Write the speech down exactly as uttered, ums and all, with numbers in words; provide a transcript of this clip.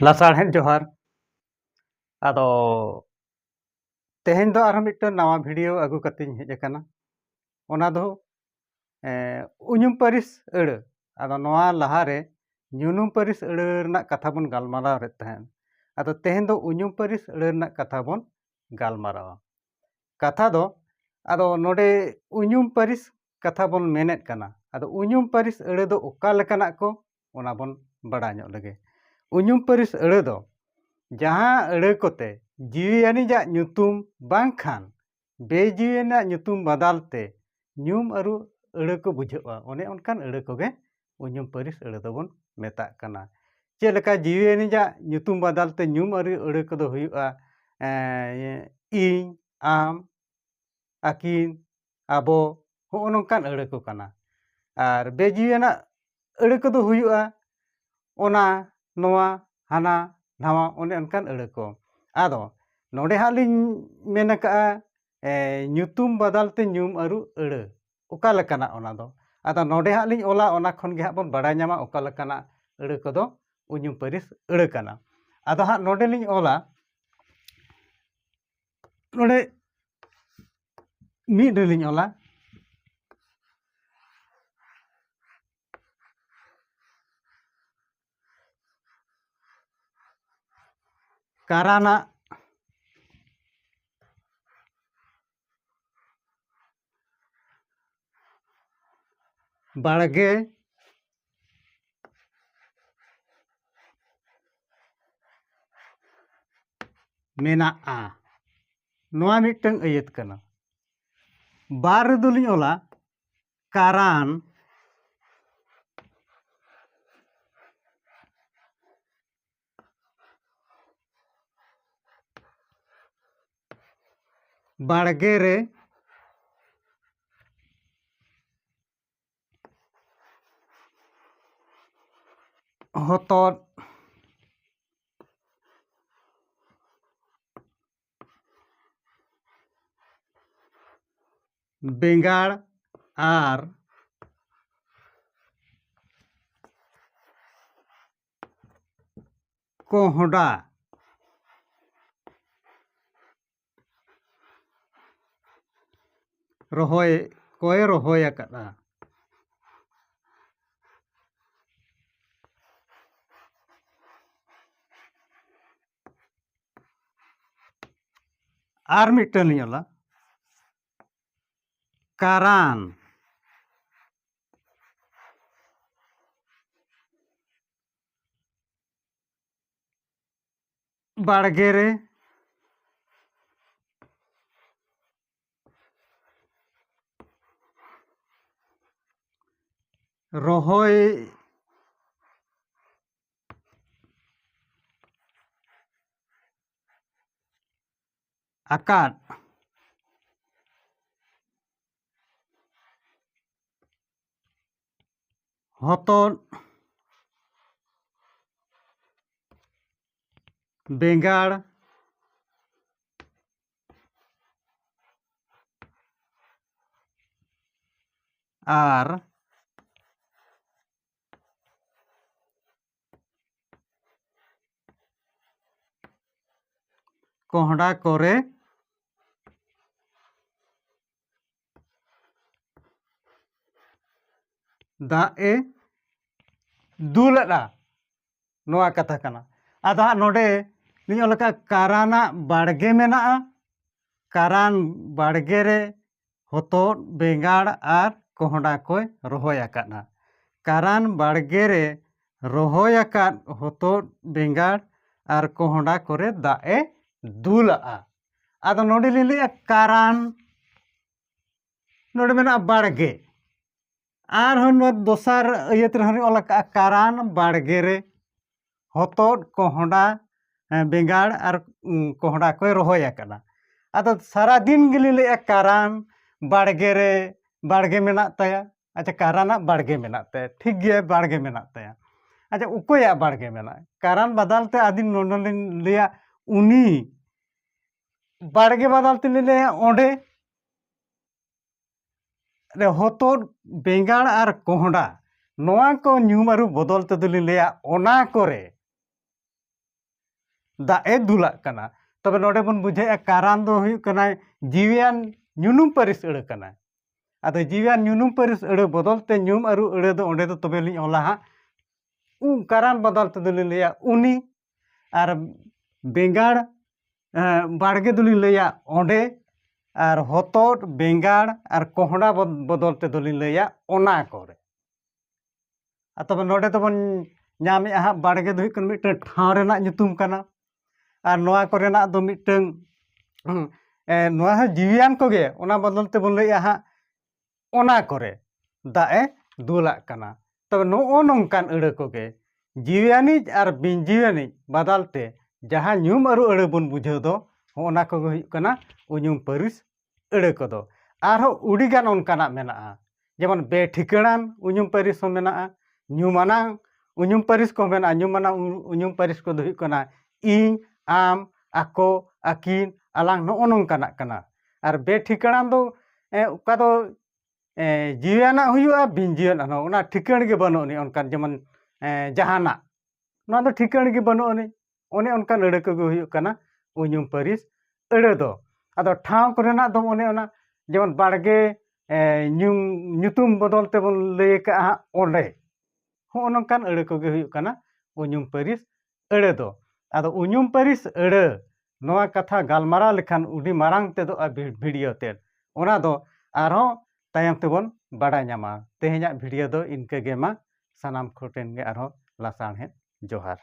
ᱞᱟᱥᱟᱲᱦᱮᱫ ᱡᱚᱦᱟᱨ᱾ ᱟᱫᱚ ᱛᱮᱦᱮᱧ ᱫᱚ ᱟᱨᱦᱚᱸ ᱢᱤᱫᱴᱟᱝ ᱱᱟᱣᱟ ᱵᱷᱤᱰᱤᱭᱳ ᱟᱹᱜᱩ ᱠᱟᱛᱮᱧ ᱦᱮᱡ ᱟᱠᱟᱱᱟ᱾ ᱚᱱᱟ ᱫᱚ, ᱮᱸ, ᱩᱧᱩᱢ ᱯᱟᱹᱨᱤᱥ ᱟᱹᱲᱟᱹ᱾ ᱟᱫᱚ ᱱᱚᱣᱟ ᱞᱟᱦᱟᱨᱮ ᱧᱩᱱᱩᱢ ᱯᱟᱹᱨᱤᱥ ᱟᱹᱲᱟᱹ ᱨᱮᱱᱟᱜ ᱠᱟᱛᱷᱟ ᱵᱚᱱ ᱜᱟᱞᱢᱟᱨᱟᱣ ᱞᱮᱫ ᱛᱟᱦᱮᱸᱫ᱾ ᱟᱫᱚ ᱛᱮᱦᱮᱧ ᱫᱚ ᱩᱧᱩᱢ ᱯᱟᱹᱨᱤᱥ ᱟᱹᱲᱟᱹ ᱨᱮᱱᱟᱜ ᱠᱟᱛᱷᱟ ᱵᱚᱱ ᱜᱟᱞᱢᱟᱨᱟᱣᱟ᱾ ᱠᱟᱛᱷᱟ ᱫᱚ, ᱟᱫᱚ ᱱᱚᱰᱮ ᱩᱧᱩᱢ ᱯᱟᱹᱨᱤᱥ ᱠᱟᱛᱷᱟ ᱵᱚᱱ ᱢᱮᱱᱮᱫ ᱠᱟᱱᱟ᱾ ᱟᱫᱚ ᱩᱧᱩᱢ ᱯᱟᱹᱨᱤᱥ ᱟᱹᱲᱟᱹ ᱫᱚ ᱚᱠᱟ ᱞᱮᱠᱟᱱᱟᱜ ᱠᱚ, ᱚᱱᱟ ᱵᱚᱱ ᱵᱟᱲᱟᱭ ᱧᱚᱜ ᱞᱮᱜᱮ᱾ ᱩᱧᱩᱢ ᱯᱟᱹᱨᱤᱥ ᱟᱹᱲᱟᱹ ᱫᱚ ᱡᱟᱦᱟᱸ ᱟᱹᱲᱟᱹ ᱠᱚᱛᱮ ᱡᱤᱣᱤ ᱟᱹᱱᱤᱡᱟᱜ ᱧᱩᱛᱩᱢ ᱵᱟᱝᱠᱷᱟᱱ ᱵᱮᱡᱤᱣᱤ ᱟᱱᱟᱜ ᱧᱩᱛᱩᱢ ᱵᱟᱫᱟᱞ ᱛᱮ ᱧᱩᱢ ᱟᱹᱨᱩ ᱟᱹᱲᱟᱹ ᱠᱚ ᱵᱩᱡᱷᱟᱹᱜᱼᱟ, ᱚᱱᱮ ᱚᱱᱠᱟᱱ ᱟᱹᱲᱟᱹ ᱠᱚᱜᱮ ᱩᱧᱩᱢ ᱯᱟᱹᱨᱤᱥ ᱟᱹᱲᱟᱹ ᱫᱚᱵᱚᱱ ᱢᱮᱛᱟᱜ ᱠᱟᱱᱟ᱾ ᱪᱮᱫ ᱞᱮᱠᱟ ᱡᱤᱣᱤ ᱟᱹᱱᱤᱡᱟᱜ ᱧᱩᱛᱩᱢ ᱵᱟᱫᱟᱞ ᱛᱮ ᱧᱩᱢ ᱟᱹᱨᱩ ᱟᱹᱲᱟᱹ ᱠᱚᱫᱚ ᱦᱩᱭᱩᱜᱼᱟ, ᱮᱸ, ᱤᱧ, ᱟᱢ, ᱟᱹᱠᱤᱱ, ᱟᱵᱚ, ᱦᱚᱸᱜᱼᱚ ᱱᱚᱝᱠᱟᱱ ᱟᱹᱲᱟᱹ ᱠᱚ ᱠᱟᱱᱟ᱾ ᱟᱨ ᱵᱮᱡᱤᱣᱤ ᱟᱱᱟᱜ ᱟᱹᱲᱟᱹ ᱠᱚᱫᱚ ᱦᱩᱭᱩᱜᱼᱟ ᱚᱱᱟ, ᱱᱚᱣᱟ, ᱦᱟᱱᱟ, ᱱᱟᱣᱟ, ᱚᱱᱮ ᱚᱱᱠᱟᱱ ᱟᱹᱲᱟᱹ ᱠᱚ᱾ ᱟᱫᱚ ᱱᱚᱰᱮ ᱦᱟᱸᱜ ᱞᱤᱧ ᱢᱮᱱ ᱟᱠᱟᱜᱼᱟ, ᱮ, ᱧᱩᱛᱩᱢ ᱵᱟᱫᱟᱞ ᱛᱮ ᱧᱩᱢ ᱟᱹᱨᱩ ᱟᱹᱲᱟᱹ᱾ ᱚᱠᱟ ᱞᱮᱠᱟᱱᱟᱜ ᱚᱱᱟ ᱫᱚ? ᱟᱫᱚ ᱱᱚᱰᱮ ᱦᱟᱸᱜ ᱞᱤᱧ ᱚᱞᱟ, ᱚᱱᱟ ᱠᱷᱚᱱ ᱜᱮ ᱦᱟᱸᱜ ᱵᱚᱱ ᱵᱟᱲᱟᱭ ᱧᱟᱢᱟ ᱚᱠᱟ ᱞᱮᱠᱟᱱᱟᱜ ᱟᱹᱲᱟᱹ ᱠᱚᱫᱚ ᱩᱧᱩᱢ ᱯᱟᱹᱨᱤᱥ ᱟᱹᱲᱟᱹ ᱠᱟᱱᱟ᱾ ᱟᱫᱚ ᱦᱟᱸᱜ ᱱᱚᱰᱮ ᱞᱤᱧ ᱚᱞᱟ, ᱱᱚᱰᱮ ᱢᱤᱫ ᱨᱮᱞᱤᱧ ᱚᱞᱟ᱾ ᱠᱟᱨᱟᱱᱟᱜ ᱵᱟᱲᱜᱮ ᱢᱮᱱᱟᱜᱼᱟ᱾ ᱱᱚᱣᱟ ᱢᱤᱫᱴᱟᱝ ᱟᱹᱭᱟᱹᱛ ᱠᱟᱱᱟ᱾ ᱵᱟᱨ ᱨᱮᱫᱚ ᱞᱤᱧ ᱚᱞᱟ ᱠᱟᱨᱟᱱ ᱵᱟᱲᱜᱮ ᱨᱮ ᱦᱚᱛᱚᱫ, ᱵᱮᱸᱜᱟᱲ ᱟᱨ ᱠᱚᱦᱰᱟ ᱨᱚᱦᱚᱭ ᱠᱚᱭ ᱨᱚᱦᱚᱭ ᱟᱠᱟᱫᱼᱟ᱾ ᱟᱨ ᱢᱤᱫᱴᱟᱝ ᱞᱤᱧ ᱚᱞᱟ, ᱠᱟᱨᱟᱱ᱾ ᱵᱟᱲᱜᱮ ᱨᱮ ᱨᱚᱦᱚᱭ ᱟᱠᱟᱫ ᱦᱚᱛᱚᱫ, ᱵᱮᱸᱜᱟᱲ ᱟᱨ ᱠᱚᱦᱰᱟ ᱠᱚᱨᱮ ᱫᱟᱜ ᱮ ᱫᱩᱞᱟᱫᱼᱟ, ᱱᱚᱣᱟ ᱠᱟᱛᱷᱟ ᱠᱟᱱᱟ᱾ ᱟᱫᱚ ᱦᱟᱸᱜ ᱱᱚᱰᱮ ᱞᱤᱧ ᱚᱞ ᱟᱠᱟᱫ ᱠᱟᱨᱟᱱᱟᱜ ᱵᱟᱲᱜᱮ ᱢᱮᱱᱟᱜᱼᱟ, ᱠᱟᱨᱟᱱ ᱵᱟᱲᱜᱮ ᱨᱮ ᱦᱚᱛᱚᱫ, ᱵᱮᱸᱜᱟᱲ ᱟᱨ ᱠᱚᱦᱰᱟ ᱠᱚᱭ ᱨᱚᱦᱚᱭ ᱟᱠᱟᱫᱼᱟ᱾ ᱠᱟᱨᱟᱱ ᱵᱟᱲᱜᱮ ᱨᱮ ᱨᱚᱦᱚᱭ ᱟᱠᱟᱫ ᱦᱚᱛᱚᱫ, ᱵᱮᱸᱜᱟᱲ ᱟᱨ ᱠᱚᱦᱰᱟ ᱠᱚᱨᱮ ᱫᱟᱜ ᱮ ᱫᱩᱞᱟᱜᱼᱟ᱾ ᱟᱫᱚ ᱱᱚᱰᱮ ᱞᱤᱧ ᱞᱟᱹᱭᱮᱫᱼᱟ ᱠᱟᱨᱟᱱ, ᱱᱚᱰᱮ ᱢᱮᱱᱟᱜᱼᱟ ᱵᱟᱲᱜᱮ᱾ ᱟᱨᱦᱚᱸ ᱱᱚᱣᱟ ᱫᱚᱥᱟᱨ ᱤᱭᱟᱹ ᱛᱮ ᱨᱮᱦᱚᱸ ᱞᱤᱧ ᱚᱞ ᱟᱠᱟᱫᱼᱟ ᱠᱟᱨᱟᱱ ᱵᱟᱲᱜᱮ ᱨᱮ ᱦᱚᱛᱚᱫ, ᱠᱚᱦᱰᱟ, ᱦᱮᱸ, ᱵᱮᱸᱜᱟᱲ ᱟᱨ, ᱩᱸ, ᱠᱚᱦᱰᱟ ᱠᱚᱭ ᱨᱚᱦᱚᱭ ᱟᱠᱟᱫᱟ᱾ ᱟᱫᱚ ᱥᱟᱨᱟ ᱫᱤᱱ ᱜᱮᱞᱤᱧ ᱞᱟᱹᱭᱮᱫᱼᱟ ᱠᱟᱨᱟᱱ ᱵᱟᱲᱜᱮ ᱨᱮ ᱵᱟᱲᱜᱮ ᱢᱮᱱᱟᱜ ᱛᱟᱭᱟ᱾ ᱟᱪᱪᱷᱟ, ᱠᱟᱨᱟᱱᱟᱜ ᱵᱟᱲᱜᱮ ᱢᱮᱱᱟᱜ ᱛᱟᱭᱟ, ᱴᱷᱤᱠ ᱜᱮᱭᱟ, ᱵᱟᱲᱜᱮ ᱢᱮᱱᱟᱜ ᱛᱟᱭᱟ᱾ ᱟᱪᱪᱷᱟ, ᱚᱠᱚᱭᱟᱜ ᱵᱟᱲᱜᱮ ᱢᱮᱱᱟᱜᱼᱟ? ᱠᱟᱨᱟᱱ ᱵᱟᱫᱟᱞ ᱛᱮ ᱟᱹᱞᱤᱧ ᱱᱚᱰᱮ ᱞᱤᱧ ᱞᱟᱹᱭᱟ ᱩᱱᱤ, ᱵᱟᱲᱜᱮ ᱵᱟᱫᱟᱞ ᱛᱮ ᱞᱤᱧ ᱞᱟᱹᱭᱟ ᱚᱸᱰᱮ᱾ ᱨᱮ ᱦᱚᱛᱚᱫ, ᱵᱮᱸᱜᱟᱲ ᱟᱨ ᱠᱚᱦᱰᱟ, ᱱᱚᱣᱟ ᱠᱚ ᱧᱩᱢ ᱟᱹᱨᱩ ᱵᱚᱫᱚᱞ ᱛᱮᱫᱚ ᱞᱤᱧ ᱞᱟᱹᱭᱟ ᱚᱱᱟ ᱠᱚᱨᱮ᱾ ᱫᱟᱜ ᱮ ᱫᱩᱞᱟᱜ ᱠᱟᱱᱟ᱾ ᱛᱚᱵᱮ ᱱᱚᱰᱮ ᱵᱚᱱ ᱵᱩᱡᱷᱟᱹᱣᱮᱫᱼᱟ, ᱠᱟᱨᱟᱱ ᱫᱚ ᱦᱩᱭᱩᱜ ᱠᱟᱱᱟᱭ ᱡᱤᱣᱤᱭᱟᱱ ᱧᱩᱱᱩᱢ ᱯᱟᱹᱨᱤᱥ ᱟᱹᱲᱟᱹ ᱠᱟᱱᱟ᱾ ᱟᱫᱚ ᱡᱤᱣᱤᱭᱟᱱ ᱧᱩᱱᱩᱢ ᱯᱟᱹᱨᱤᱥ ᱟᱹᱲᱟᱹ ᱵᱚᱫᱚᱞ ᱛᱮ ᱧᱩᱢ ᱟᱹᱨᱩ ᱟᱹᱲᱟᱹ ᱫᱚ ᱚᱸᱰᱮ ᱫᱚ ᱛᱚᱵᱮ ᱞᱤᱧ ᱚᱞᱟ ᱦᱟᱸᱜ, ᱩ, ᱠᱟᱨᱟᱱ ᱵᱚᱫᱚᱞ ᱛᱮᱫᱚ ᱞᱤᱧ ᱞᱟᱹᱭᱟ ᱩᱱᱤ, ᱟᱨ ᱵᱮᱸᱜᱟᱲ, ᱮᱸ, ᱵᱟᱲᱜᱮ ᱫᱚᱞᱤᱧ ᱞᱟᱹᱭᱟ ᱚᱸᱰᱮ, ᱟᱨ ᱦᱚᱛᱚᱫ, ᱵᱮᱸᱜᱟᱲ ᱟᱨ ᱠᱚᱦᱰᱟ ᱵᱚᱫ-, ᱵᱚᱫᱚᱞ ᱛᱮᱫᱚ ᱞᱤᱧ ᱞᱟᱹᱭᱟ ᱚᱱᱟ ᱠᱚᱨᱮ᱾ ᱟᱨ ᱛᱚᱵᱮ ᱱᱚᱰᱮ ᱫᱚᱵᱚᱱ ᱧᱟᱢᱮᱫᱼᱟ ᱦᱟᱸᱜ, ᱵᱟᱲᱜᱮ ᱫᱚ ᱦᱩᱭᱩᱜ ᱠᱟᱱᱟ ᱢᱤᱫᱴᱟᱝ ᱴᱷᱟᱶ ᱨᱮᱱᱟᱜ ᱧᱩᱛᱩᱢ ᱠᱟᱱᱟ᱾ ᱟᱨ ᱱᱚᱣᱟ ᱠᱚᱨᱮᱱᱟᱜ ᱫᱚ ᱢᱤᱫᱴᱟᱝ, ᱦᱩᱸ, ᱮ, ᱱᱚᱣᱟ ᱦᱚᱸ ᱡᱤᱣᱤᱭᱟᱱ ᱠᱚᱜᱮ, ᱚᱱᱟ ᱵᱚᱫᱚᱞ ᱛᱮᱵᱚᱱ ᱞᱟᱹᱭᱮᱫᱼᱟ ᱦᱟᱸᱜ, ᱚᱱᱟ ᱠᱚᱨᱮ ᱫᱟᱜ ᱮ ᱫᱩᱞᱟᱜ ᱠᱟᱱᱟ᱾ ᱛᱚᱵᱮ ᱱᱚᱜᱼᱚ ᱱᱚᱝᱠᱟᱱ ᱟᱹᱲᱟᱹ ᱠᱚᱜᱮ ᱡᱤᱣᱤᱭᱟᱱᱤᱡ ᱟᱨ ᱵᱤᱱ ᱡᱤᱣᱤᱭᱟᱱᱤᱡ ᱵᱟᱫᱟᱞ ᱛᱮ ᱡᱟᱦᱟᱸ ᱧᱩᱢ ᱟᱹᱨᱩ ᱟᱹᱲᱟᱹ ᱵᱚᱱ ᱵᱩᱡᱷᱟᱹᱣ ᱫᱚ, ᱦᱚᱸᱜᱼᱚ ᱱᱟ ᱠᱚᱜᱮ ᱦᱩᱭᱩᱜ ᱠᱟᱱᱟ ᱩᱧᱩᱢ ᱯᱟᱹᱨᱤᱥ ᱟᱹᱲᱟᱹ ᱠᱚᱫᱚ᱾ ᱟᱨᱦᱚᱸ ᱟᱹᱰᱤᱜᱟᱱ ᱚᱱᱠᱟᱱᱟᱜ ᱢᱮᱱᱟᱜᱼᱟ, ᱡᱮᱢᱚᱱ ᱵᱮᱴᱷᱤᱠᱟᱹᱲᱟᱱ ᱩᱧᱩᱢ ᱯᱟᱹᱨᱤᱥ ᱦᱚᱸ ᱢᱮᱱᱟᱜᱼᱟ, ᱧᱩᱢᱟᱱᱟᱝ ᱩᱧᱩᱢ ᱯᱟᱹᱨᱤᱥ ᱠᱚᱦᱚᱸ ᱢᱮᱱᱟᱜᱼᱟ᱾ ᱧᱩᱢᱟᱱᱟᱝ ᱩ-, ᱩᱧᱩᱢ ᱯᱟᱹᱨᱤᱥ ᱠᱚᱫᱚ ᱦᱩᱭᱩᱜ ᱠᱟᱱᱟ ᱤᱧ, ᱟᱢ, ᱟᱠᱚ, ᱟᱹᱠᱤᱱ, ᱟᱞᱟᱝ, ᱱᱚᱜᱼᱚ ᱱᱚᱝᱠᱟᱱᱟᱜ ᱠᱟᱱᱟ᱾ ᱟᱨ ᱵᱮᱴᱷᱤᱠᱟᱹᱲᱟᱱ ᱫᱚ, ᱮ, ᱚᱠᱟ ᱫᱚ, ᱮ, ᱡᱤᱣᱤᱭᱟᱱᱟᱜ ᱦᱩᱭᱩᱜᱼᱟ, ᱵᱤᱱ ᱡᱤᱣᱤᱭᱟᱱᱟᱜ ᱦᱚᱸ, ᱚᱱᱟ ᱴᱷᱤᱠᱟᱹᱬ ᱜᱮ ᱵᱟᱹᱱᱩᱜ ᱟᱹᱱᱤᱡ, ᱚᱱᱠᱟᱱ ᱡᱮᱢᱚᱱ, ᱮ, ᱡᱟᱦᱟᱱᱟᱜ, ᱱᱚᱣᱟ ᱫᱚ ᱴᱷᱤᱠᱟᱹᱬ ᱜᱮ ᱵᱟᱹᱱᱩᱜ ᱟᱹᱱᱤᱡ᱾ ᱚᱱᱮ ᱚᱱᱠᱟᱱ ᱟᱹᱲᱟᱹ ᱠᱚᱜᱮ ᱦᱩᱭᱩᱜ ᱠᱟᱱᱟ ᱩᱧᱩᱢ ᱯᱟᱹᱨᱤᱥ ᱟᱹᱲᱟᱹ ᱫᱚ᱾ ᱟᱫᱚ ᱴᱷᱟᱶ ᱠᱚᱨᱮᱱᱟᱜ ᱫᱚ ᱚᱱᱮ ᱚᱱᱟ, ᱡᱮᱢᱚᱱ ᱵᱟᱲᱜᱮ, ᱮ, ᱧᱩᱢ, ᱧᱩᱛᱩᱢ ᱵᱚᱫᱚᱞ ᱛᱮᱵᱚᱱ ᱞᱟᱹᱭ ᱟᱠᱟᱫᱼᱟ ᱦᱟᱸᱜ ᱚᱸᱰᱮ᱾ ᱦᱚᱸᱜᱼᱚ ᱱᱚᱝᱠᱟᱱ ᱟᱹᱲᱟᱹ ᱠᱚᱜᱮ ᱦᱩᱭᱩᱜ ᱠᱟᱱᱟ ᱩᱧᱩᱢ ᱯᱟᱹᱨᱤᱥ ᱟᱹᱲᱟᱹ ᱫᱚ᱾ ᱟᱫᱚ ᱩᱧᱩᱢ ᱯᱟᱹᱨᱤᱥ ᱟᱹᱲᱟᱹ, ᱱᱚᱣᱟ ᱠᱟᱛᱷᱟ ᱜᱟᱞᱢᱟᱨᱟᱣ ᱞᱮᱠᱷᱟᱱ ᱟᱹᱰᱤ ᱢᱟᱨᱟᱝ ᱛᱮᱫᱚᱜᱼᱟ ᱵᱷᱤ-, ᱵᱷᱤᱰᱤᱭᱳ ᱛᱮᱫ᱾ ᱚᱱᱟ ᱫᱚ ᱟᱨᱦᱚᱸ ᱛᱟᱭᱚᱢ ᱛᱮᱵᱚᱱ ᱵᱟᱰᱟᱭ ᱧᱟᱢᱟ᱾ ᱛᱮᱦᱮᱧᱟᱜ ᱵᱷᱤᱰᱤᱭᱳ ᱫᱚ ᱤᱱᱠᱟᱹ ᱜᱮ ᱢᱟ᱾ ᱥᱟᱱᱟᱢ ᱠᱚᱴᱷᱮᱱ ᱜᱮ ᱟᱨᱦᱚᱸ ᱞᱟᱥᱟᱲᱦᱮᱫ ᱡᱚᱦᱟᱨ᱾